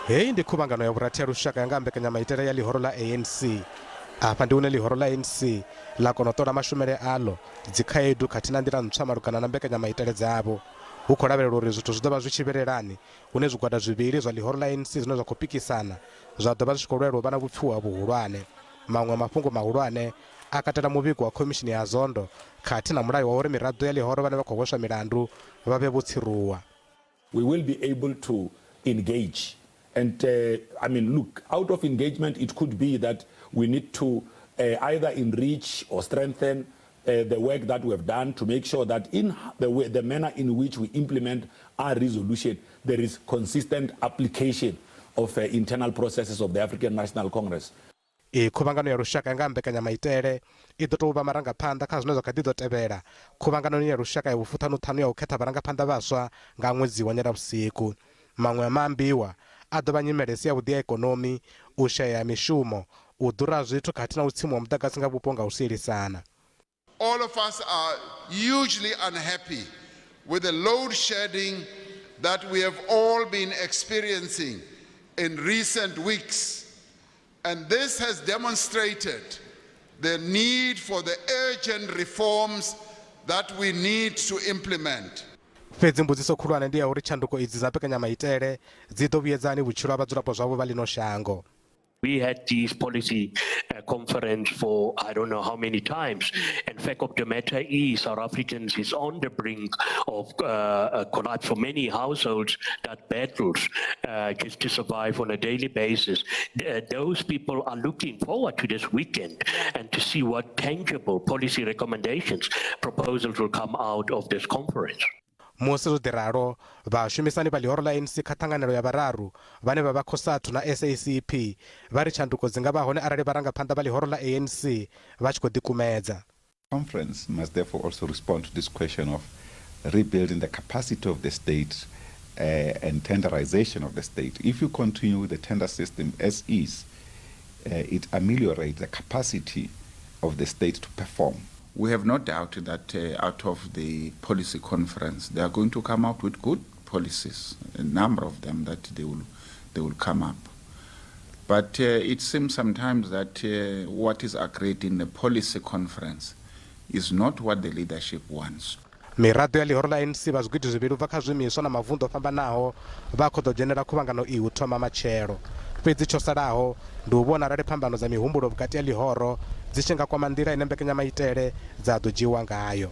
Heyi ndi khuvhangano ya vhurathi ya lushaka ya nga ha mbekanyamaitele ya ḽihoro ḽa ANC. Afha ndi hune ḽihoro ḽa ANC ḽa kona u ṱola mashumele aḽo, dzikhaedu khathihi na nḓila ntswa malugana na mbekanyamaitele dzavho. Hu khou lavhelelwa uri zwithu zwi ḓo vha zwi tshi vhelelani hune zwigwada zwivhili zwa ḽihoro ḽa ANC zwine zwa khou pikisana zwa ḓo vha zwi tshi khou lwela u vha na vhupfiwa vhuhulwane. Maṅwe a mafhungo mahulwane a katela muvhigo wa Khomishini ya Zondo khathihi na mulayo wa uri miraḓo ya ḽihoro vhane vha khou hweswa milandu vha vhe vho tsiruwa. We will be able to engage and I mean look, out of engagement it could be that we need to either enrich or strengthen the work that we have done to make sure that in the, way, the manner in which we implement our resolution, there is consistent application of internal processes of the African National Congress. Iyi khuvhangano ya lushaka nga ha mbekanyamaitele i ḓo tou vha marangaphanḓa kha zwine zwa kha ḓi ḓo tevhela khuvhanganoni ya lushaka ya vhufuṱhanuṱhanu ya u khetha vharangaphanḓa vhaswa nga ṅwedzi wa Nyendavhusiku. Maṅwe a maambiwa a ḓo vha nyimele i si yavhuḓi ya ikonomi, u shayea ha mishumo, u ḓura ha zwithu khathihi na u tsimuwa muḓagasi nga vhupo nga u sielisana. All of us are hugely unhappy with the load shedding that we have all been experiencing in recent weeks. And this has demonstrated the need for the urgent reforms that we need to implement. Fhedzi mbudziso khulwane ndi ya uri tshanduko idzi dza mbekanyamaitele dzi ḓo vhuyedza hani vhutshilo ha vhadzulapo zwavho vha ḽino shango. We had this policy conference for I don't know how many times. And fact of the matter is South Africans is on the brink of collapse for many households that battles just to survive on a daily basis. Those people are looking forward to this weekend and to see what tangible policy recommendations, proposals will come out of this conference. Musi zwo ḓi ralo, vhashumisani vha ḽihoro ḽa ANC kha ṱhanganelo ya vhararu vhane vha vha Cosatu na SACP vha ri tshanduko dzi nga vha hone arali vharangaphanḓa vha ḽihoro ḽa ANC vha tshi khou ḓikumedza. Conference must therefore also respond to this question of rebuilding the capacity of the state and tenderization of the state. If you continue with the tender system as is, it ameliorates the capacity of the state to perform. We have no doubt that out of the policy conference, they are going to come out with good policies, a number of them that they will come up. But it seems sometimes that what is agreed in the policy conference is not what the leadership wants. Miraḓo ya ḽihoro ḽa ANC vha zwigidi zwivhili u bva kha zwiimiswa na mavunḓu o fhambanaho vha khou ḓo dzhenela khuvhangano iyi u thoma matshelo. Fhedzi tsho salaho ndi u vhona arali phambano dza mihumbulo vhukati ha ḽihoro dzi tshi nga kwama nḓila ine mbekanyamaitele dza ḓo dzhiiwa ngayo.